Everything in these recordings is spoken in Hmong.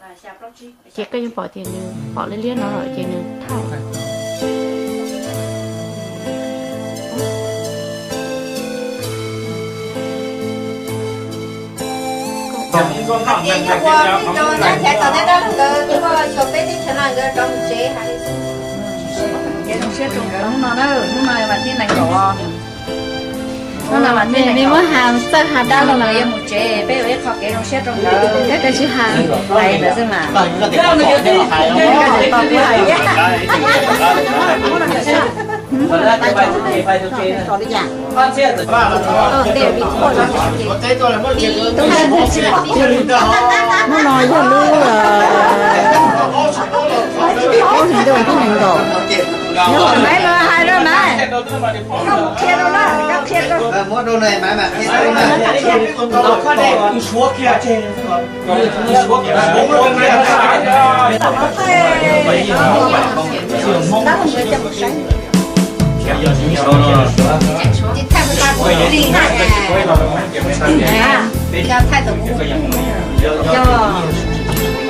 Ces koj yeej pom tias nws pom liab liab no lawm ces nws thauj. Ces yog ua peb cov neeg nyob nrhiav tom tej dab laug nkawd tuaj xyuas peb teb chaws no nkawd rov mus tsev hais li xwb. Kev zoo siab rau nkawd hnub no na, hnub no mas thib nees nkaum. Hnub no mas thib nees nkaum, muab has txawj has dab laug los yuav mus tsev, peb ua ib qho kev zoo siab rau nkawd. Koj tsis has hais ntawd xwb mas. Hnub no yog lub, lub hlis ntuj thib nees nkaum. Maiv los hais rau Maiv, koj mus qhia rau lawv, koj qhia rau.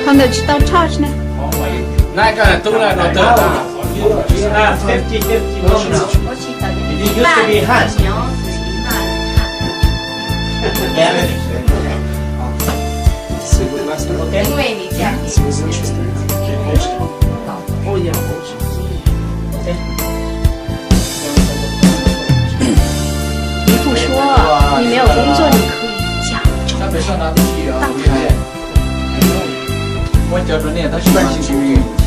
Qhov ntawd tsis tau charge ne.姨父说，你没有工作，你可以假装当 Muab cov rau nej tab sis mas tsis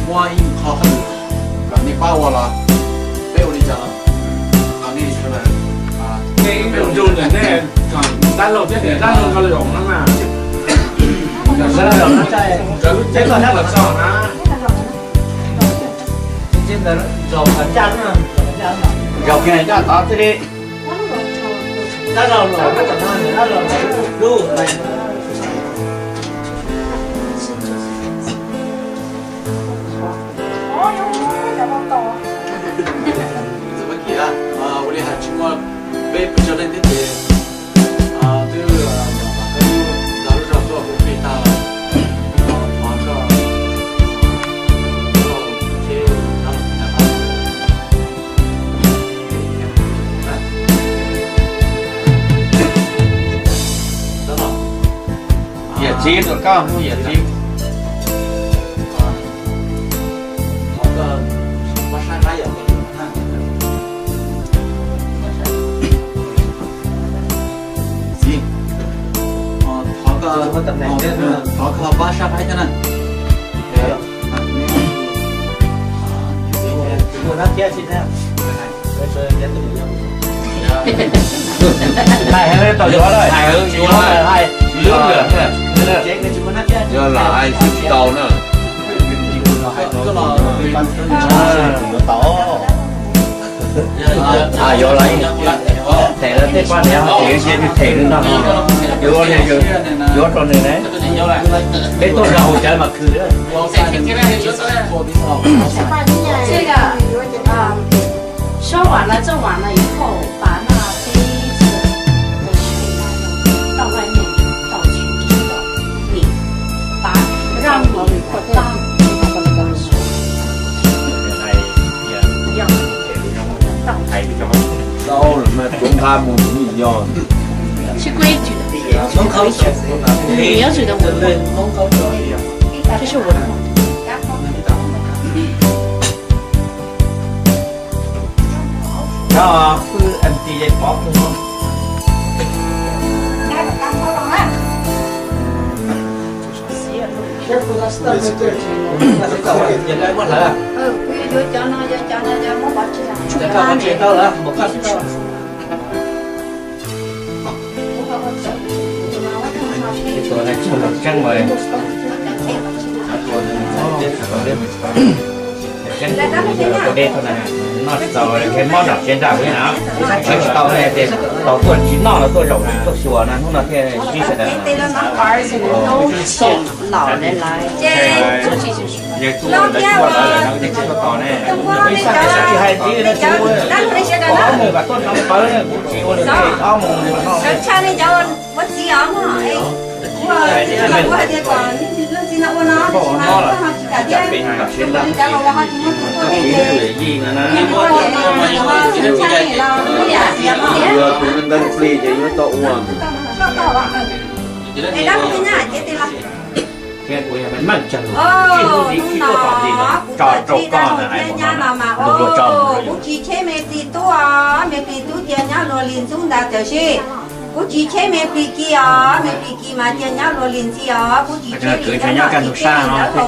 muab ib qho hawj kom nej pab ua los peb ua li cas los nej sawv daws, nej ib ntus ntus nej dab laug thiab niam dab laug nkaus zaum no na, nkawd lub ceeb lub hnab los txog na. Zaum kiag caj tod xwb li. Ua li hais tsis muaj peb pes tsawg leej thiab ces twb nrog lub zog tuaj ua plig tag, thov koj, koj, koj, yawm txiv rau koj, yawm txiv. Txiv, thov koj, thov koj pab sab qaib thiab na. Hais heev tau yuav lawm, hais lwm lawm, yuav lam hais xwb tsis tau na. Yuav lam them lawv tej poj niam, them ces them li no, yuav, yuav rau nws ne. Peb tuaj zog haus cawv mas khwv. 这个，啊，烧完了，做完了以后，把那杯子的水拿到外面倒进去，你把，让你的当，要，要， Tau lawm mas rov qab mus mus yog. 是规矩的，是规矩的，你要觉得我，这是我的。 Rau hwj em ti dej pov kawg no. Noj tsis tau, mob zam tsev nram li na, tsis tau ne, ces tau tuaj tsis noj los tuaj zaum tuaj xyuas na, hnub no thiaj sib sawv daws. Yawg tuaj lawv tuaj lawm no ces tsis tuaj tos ne. Tsis hais txiv no, tsis ua, ob moos kom tuaj no, kuv tsis ua li, ob moos no. Ua no tsis mas koj ho tsis kam thiab, tus li cas los ho tsis muaj tus tuaj thiab ces, tus ntawd plig ces yuav tau ua. Es dab hu nyab ces tes los. Hnub no kuv tuaj txhij dab hu thiab nyab no mas, o, kuv tsis cheb me plis tub os, me plis tub cia nyob luag li ntxub ntawd tawm sim. Kuv tsis cheb me plis kis os, me plis kis mas cia nyob luag li ntxi os, kuv tsis cheb li nyob no tsis cheb li ntawd os,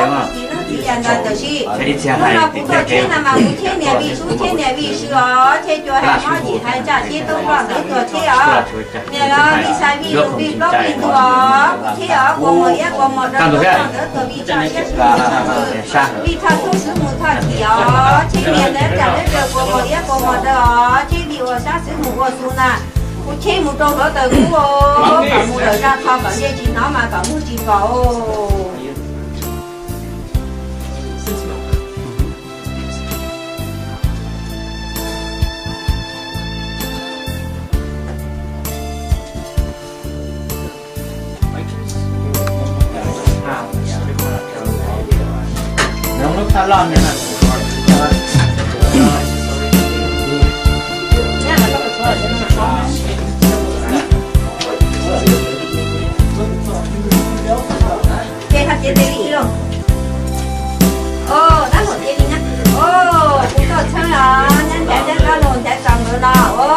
kuv tsis neeb tsis ya ntawd tawm sim. Hnub no kuv tuaj cheb no mas kuv cheb niam vij sub cheb niam vij sw os, cheb cua hais mob yim hais ntsaj cheb tub loj ntawd tuaj cheb os. Niam los vij xais vij lus vij plaub vij ntug os, kuv cheb os, kua muag iab kua muag daw ntawd tuaj vij tshaj siab sub vij tshaj tub xwb mus txhoj chim os, cheb niam ntawd tsam lawv daws kua muag iab kua muag daw os, cheb vij ua sab xwb mus ua xu na. Kuv cheb mus rau hluav taws kub os, kom mus lawm zaj qho kom ncej tsis hnov mas kom mus tsis pom os. Ces hais tias tes li ib los. O, dab laug tes li na. O, kuv tuaj txheeb os, nyab ncav dab laug ncav txaus nkawd no. O,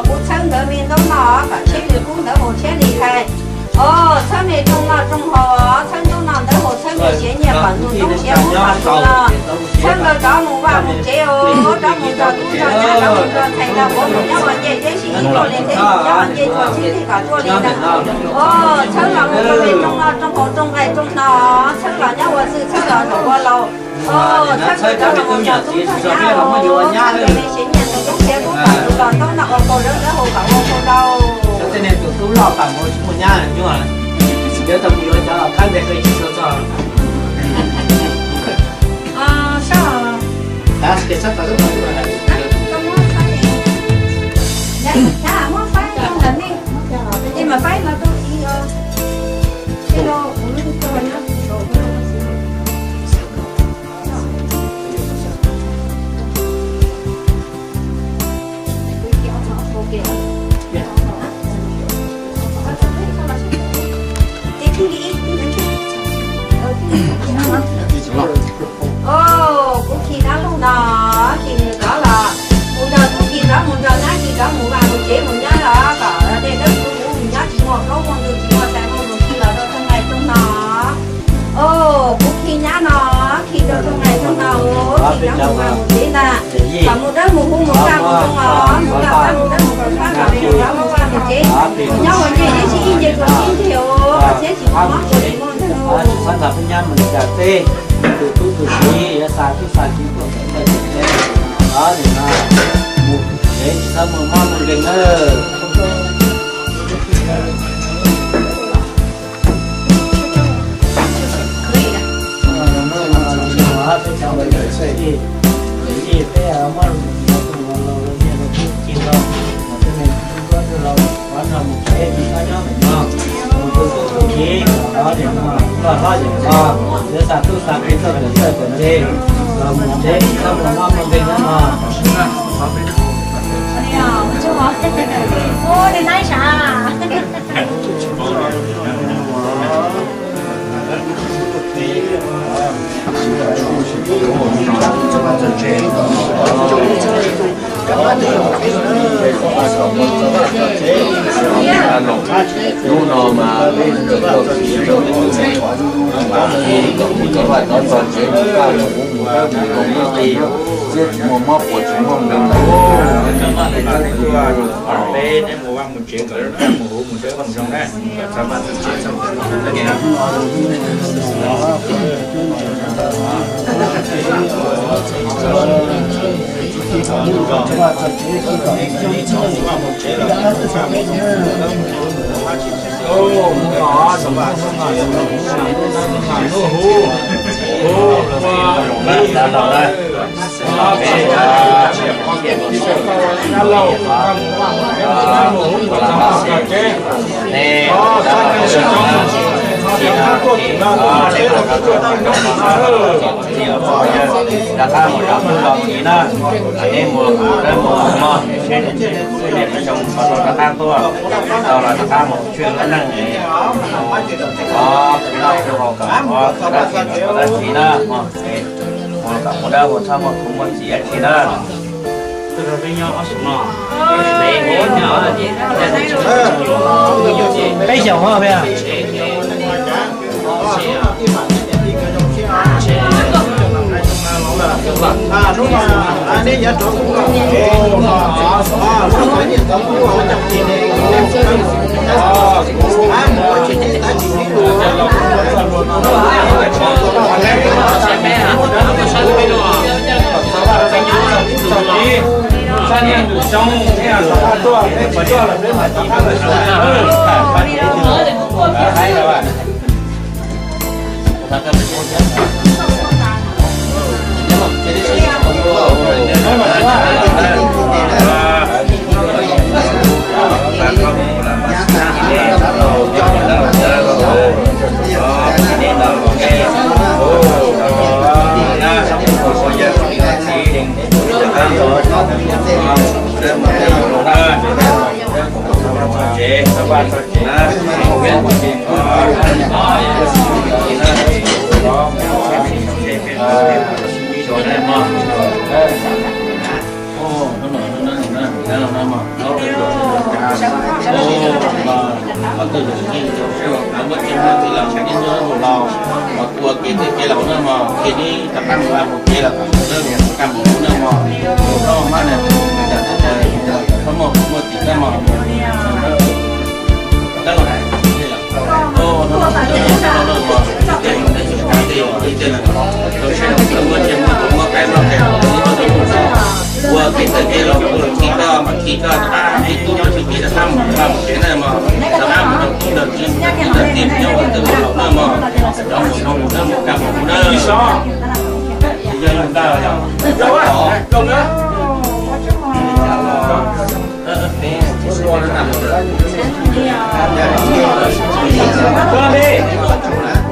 kuv txheeb nkawd me ntaub no kom tsheb li kub ntawd haus tsheb li hais. O, txheeb me rooj noj rooj haus, txheeb ntaub no ntawd haus txheeb me siav nyiaj kom nug ntaub siav kub kom nug los. Txheeb nkawd rov mus vaj mus tsev os, rov mus nrog tub nrog nyab rov mus nrog ntxhais nrog puav mus nyob ua ncej deb sib ib tuaj li ntej mus nyob ua ncej tuaj tsheb li kom tuaj li ntawd. O, txheeb los mus rau me rooj noj rooj haus rooj nqaij rooj hno, txheeb los nyob ua txwj txheeb los nraum ua laus. O, txheeb nkawd rov los mus nrog tub nrog nyab os, txheeb nkawd me siav nyiaj nug ntaub siav kub kom nug los ntaub noj ua kau zawv ntawd haus kom ua kau rau. Tej niag tus tub loj pam nkaus tsis muaj nyab nyuaj, yuav tau mus yuav cov khab npe qe tsis txog txog. O, kuv khi dab laug no, khi nws rov los, mus nrog kuv khi rov mus nrog nyab khi rov mus vaj mus tsev mus nyob los kom tej dawb huv huv mus nyob tsis muaj plaub muaj ntug tsis muaj tais muaj nus khi los rau rooj nqaij rooj hno. O, kuv khi nyab no, khi rau rooj nqaij rooj hno, khi rov mus vaj mus tsev ntag. Kom mus dawb mus huv mus kaj mus zoo os, mus kaj mus dawb mus huv mus kaj kom mus rov mus vaj mus tsev, mus nyob ua ncej deb sib ib nce dua sib nce os, txhiab tsis muaj mob kua tsis muaj ntwg. Tus tub tus kiv yuav xa tub xa kiv tuaj txawm txawj txawm txawj, nim no mus tsev tsis txhob muaj mob muaj nkeeg nawb. Hnub no mas peb txog tsev, mus txog vaj txog tsev, mus kaj mus huv mus dawb mus zoo nyob qi, txhiab tsis muaj mob puas tsis muaj nkeeg. Peb mus vaj mus tsev kom kaj mus huv mus dawb mus zoo na. Rov qab mus rau tus los kis na, nej mus rau mus mog, seb nej xyoo puas tau rov qab tuaj, tau los rov qab mus tswj lub neej. Os, tus no tus hauv kom ua dab tsi na, mus kom mus dawb mus txhob muaj tub muaj txiv dab tsi na. Peb xyoos os. Ua kev twg kev laus na mog, ces neb rov qab mus ua mus kev los kom lawv kam mus na mog, koj mab na, koj muaj muaj tim na mog. Ua kev twg kev laus, khi koj mas khi koj, khi koj rov qab ib tug nyob tsis kiv rov qab mus rau mus tsev na mog, rov qab mus rau tub rau txiv, txiv rau txiv nyob ua tus laus na mog, rov mus rau mus na mus kam mus na.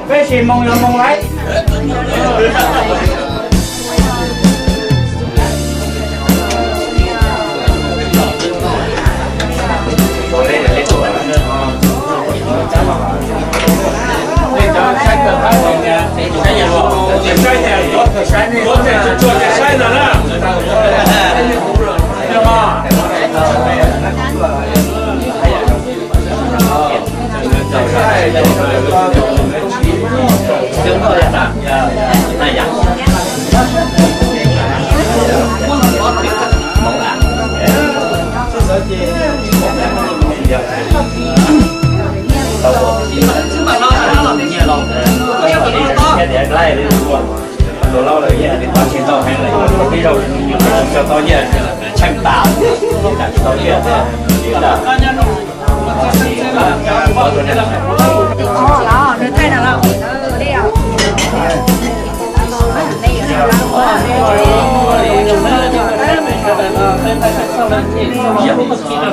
Peb sis moos yog moos laiv.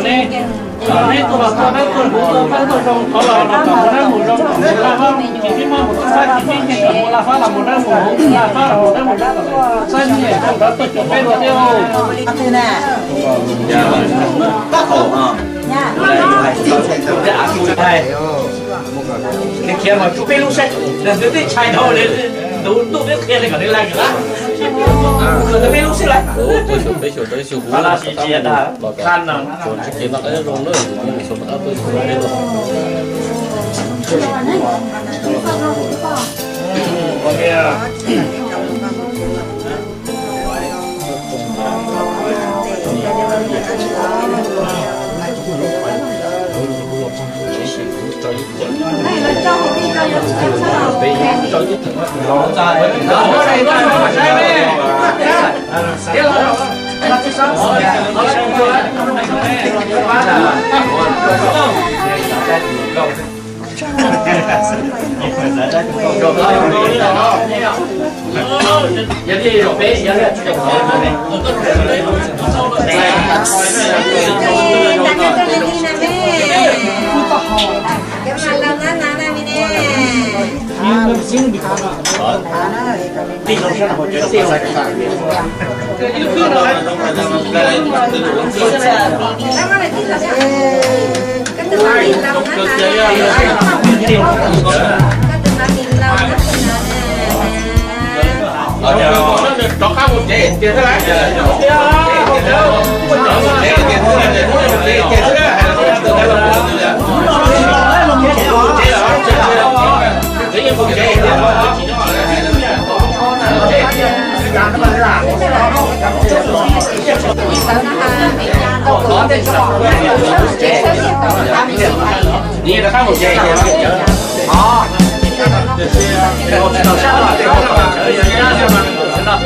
Neb tuaj los tuaj dawb tuaj huv tuaj pab tuaj zoo, thov los los kom mus dawb mus zoo, kom mus laj fab, tsis txhob mus tuaj fab, tsis txhob mus laj fab los mus dawb mus huv, laj fab los mus dawb mus zoo, txhob mus tuaj cuag peb dua thiab. Neb khiav mas tshuav peb lub saib, nws twb tsis tshai dhau li, tus ntuj twb qhia li kom nws laig lawm, tshuav peb lub xwb lawm. Peb xyuas tau ib xyuas huv, qha no,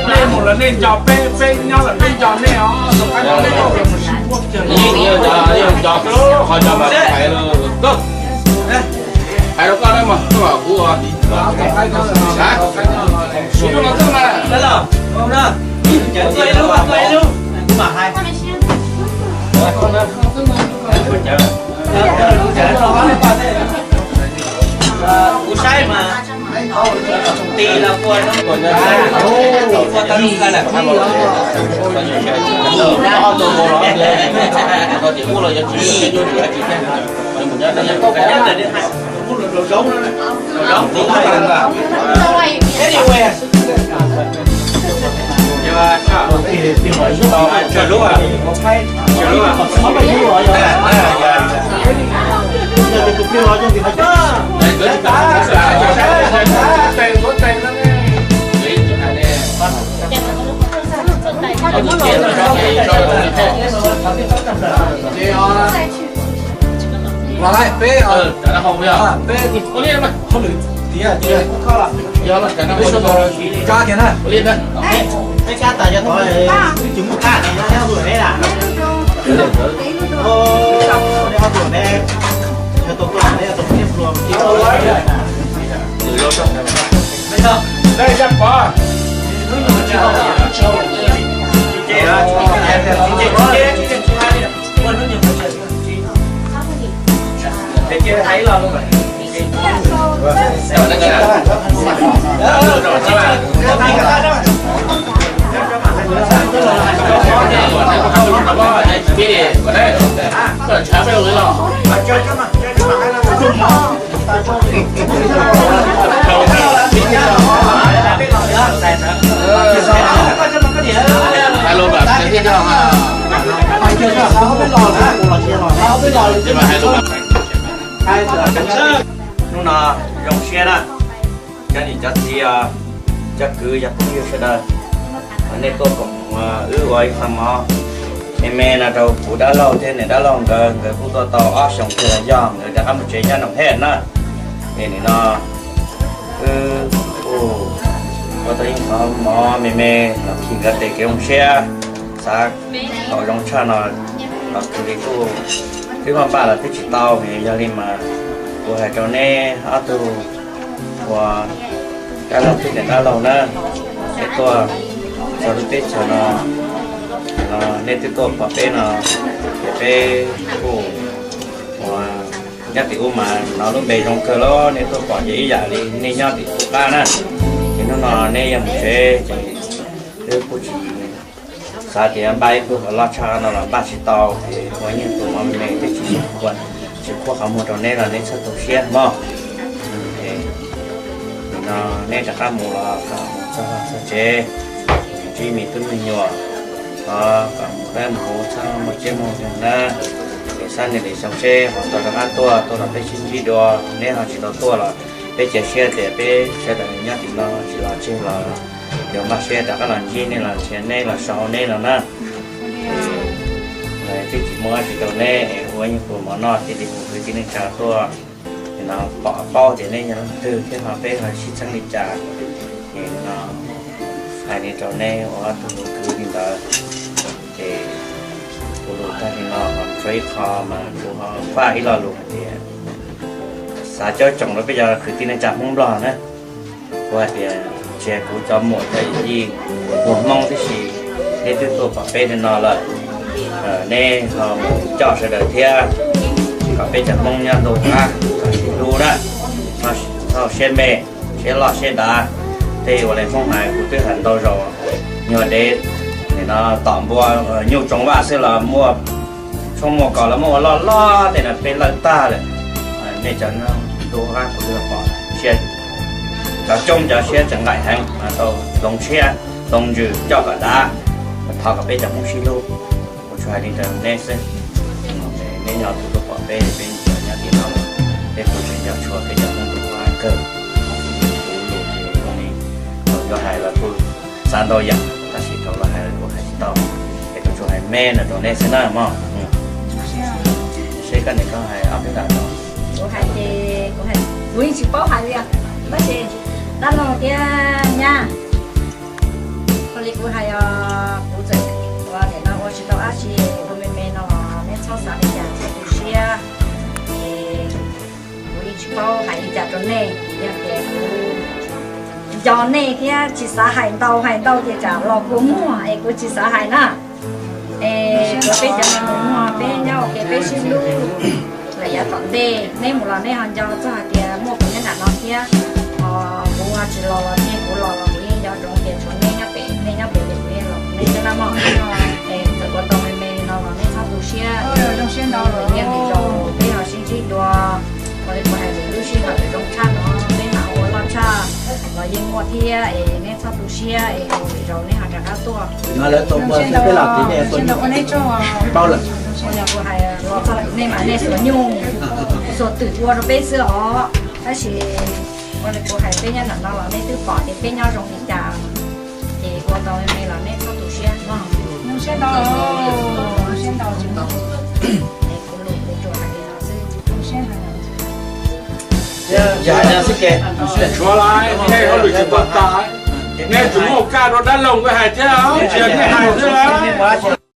Nej mus los nej nco peb, peb nyob los peb nco nej os. Hais rau koj na mas, koj kuv Kuv saib mas ti los kua, kua tau lub ka lawm. Los laij peb, peb hauj lwm tiav tias, kab tiag na. Peb kab tas cov tod, tsis muaj kab, nyob hauv neb na. Neb ob tug neb, yog tus tuaj neb yog tus neb pluag. Hnub no zoo siab na, cov niam cov txiv, cov kwv cov phooj ywg sawv daws, nej tuaj koom wb ua ib qho mov me me no rau kuv dab laug thiab niam dab laug nkawd, nkawd kuj tuaj tau ob xyoos kiag los yog nkawd rov qab mus tsev nyob Noom Hej na. Es nim no wb kuj ua tau ib qho mov me me los khi nkawd tes kev zoo siab, xav tau zoo tshaj no los kuv li kuj twb maj npaj los twb tsis tau. Yog li mas kuv hais rau neb ob tug uas dab laug thiab niam dab laug na, nej tuaj txog lub teb chaws no, nej twb tuaj pom peb no, ces peb kuj uas nyob tim ub mas hnov lub npe zoo kawg los nej tuaj pom ces ib yam li nej nyob tim ub qab na. Ces hnub no neb yuav mus tsev ces wb kuj tsis xav tias npaj ib pluag loj tshaj no los npaj tsis tau, ces ua ib pluag mov me me thiab tsis, tsis qhuab qhov muag rau neb los neb txhob tu siab mog. Nim no neb rov qab mus los kom mus txog txog tsev, ntsib me tub me nyuam, kom mus peb mus hu txhob muaj tsiab muaj ntsig na. Es xab nias lis xyoo seb ho tau rov qab tuaj, tuaj los peb sib ntsib dua, neb ho tsis tau tuaj los peb cia siab tias peb sawv daws nyob tim no tsis los tseg los yuav npaj siab rov qab los ntsib nej los nrhiav neb los sau neb no na. Twb tsis muaj dab tsi rau neb, ua ib pluag mov noj cia li mus kwv tij neej tsa tuaj, no pom paub tias neb yog leej twg thiab ho peb ho sib txheeb li cas. Ces no hais li rau neb ua ob tug kwv li ntawd. Ces kuv lus tag li no, ho tshuav ib qho mas kuv ho faj ib lo lus hais tias xav caub tsoom rau peb cov kwv tij neej tsa Hmoob Nplog na. Kuv hais tias tsis hais kuv cov muam cov yij puag Hmoob tib si, neb twb tuaj pom peb li no lawm, neb ho mus coj sawv daws thiab, kom peb cov Hmoob nyob ntu qab kom sib hlub na, txhob siab me. Siab loj siab dav, tej uas li Hmoob hais kuv twb hais ntau zaus, nyuag dev, nim no tom npua, nyuj tsoom vaj xwb los muaj, tshoob muaj kos los muaj ua loj loj tej no peb lawj tag lawm. Nej cov ntuj ua qab kuv twb pom siab, cov coob cov siab tseem nqaim heev, tau hloov tshiab hloov ntsws coj kom dav. Thov kom peb cov Hmoob sib hlub. Kuv tsuas hais li ntawd neb xwb. Neb yog tus tuaj pom peb, peb nyob tim no, peb kuj tseem nco tshua peb cov Hmoob ua qab kawg. Kuv lus ces zoo li thaum yuav hais los kuj xav ntau yam, tab sis thaum los hais los kuv hais tsis tau, es kuv tsuas hais me no rau neb xwb na mog. Seb koj niam koj hais ob peb ntas no. Kuv hais ces kuv hais, kuv yeej tsis paub hais li os, tab sis dab laug thiab nyab, ua li kuv hais os, kuv txawm ua nim no ua tsis tau dab tsi, kuv ua me me no los neb txhob xav li cas, txhob tu siab. Es kuv yeej tsis paub hais li cas rau nej, yog tias kuv nco nej thiab tsis xav hais ntau, hais ntau ces tsam los kua muag es kuv tsis xav hais na. Es kuv peb cov me nyuam muag peb nyob ua ke peb sib hlub lawm yav tom ntej, neb mus los neb ho nco txog hais tias muaj kuv nyob nram no thiab. Ho kuv ho tsis los los nej, kuv los los kuv yeej nco ntsoov tias tshuav neb nyob pem, nej nyob pem ces kuv yeej los kuv neb xwb na mog. Es txawm ua tau me me no los nej txhob tu siab, yeej li zaus peb ho sib ntsib dua. Ua li kuv hais lwm lub sij hawm zoo tshaj no peb mam ua loj tshaj los yeej muaj thiab, es neb txhob tu siab es lwm zaus neb ho rov qab tuaj. Ua li kuv hais los txog ntawm nej mas nej xuas nyuj xuas twm ua rau peb xwb os. Tab sis ua li kuv hais peb nyob nram no los nej twb pom tias peb nyob zoo li cas, ces ua tau me me los nej txhob tu siab mog. Siab ntau, siab ntau. Es kuv lus kuv tsuas hais li no xwb. Tshuav lawm, nej hauj lwm tsis pom tas, nej tsis muaj kaj rau dab laug nkawd hais thiab, tsis yog nej hais xwb.